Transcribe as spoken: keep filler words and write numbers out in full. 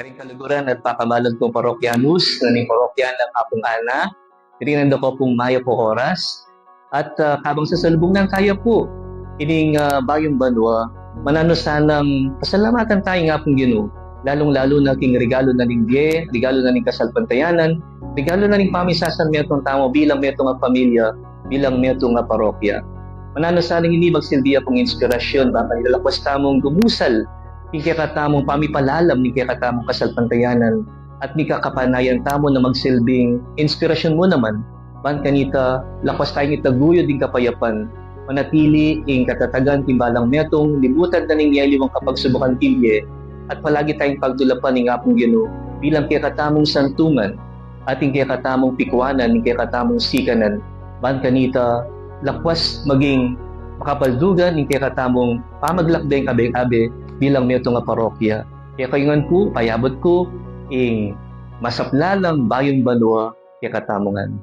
Karing kaluguran at pakamalan kung parokyanus, na ning parokya nang Apung Ana, rinanda ko pung mayap a oras. At ah, kabang sasalubung nang kaya pu ining ah, bayung banua, mananu sanang pasalamatan taya ing Apung Ginu, lalung-lalu na king regalo na ning bie, regalo na ning kasalpantayanan, regalo na ning pamisasan metung tamu bilang metung a pamilya, bilang metung a parokya. Mananu sana ini magsilbi ya pung inspirasyon, bang kanita lakwas tamung gumusal king kekatamung pamipalalam ning kekatamung kasalpantayanan, at mikakapanayan tamu na magsilbing inspirasyon mu naman, bang kanita lakwas tayang itaguyod ing kapayapan, manatili ing katatagan king balang metung libutan na ning mialiwang kapagsubukan king bie, at palagi tayang pagdulapan ing Apung Ginu bilang kekatamung santungan, at ing kekatamung pikuanan, ing kekatamung sikanan, bang kanita lakwas maging makapaldugan ing kekatamung pamaglakbeng kabe-kabe bilang metung a parokya. Kaya kayungan ku, payabut ku ing masaplalang bayung banua kekatamu ngan.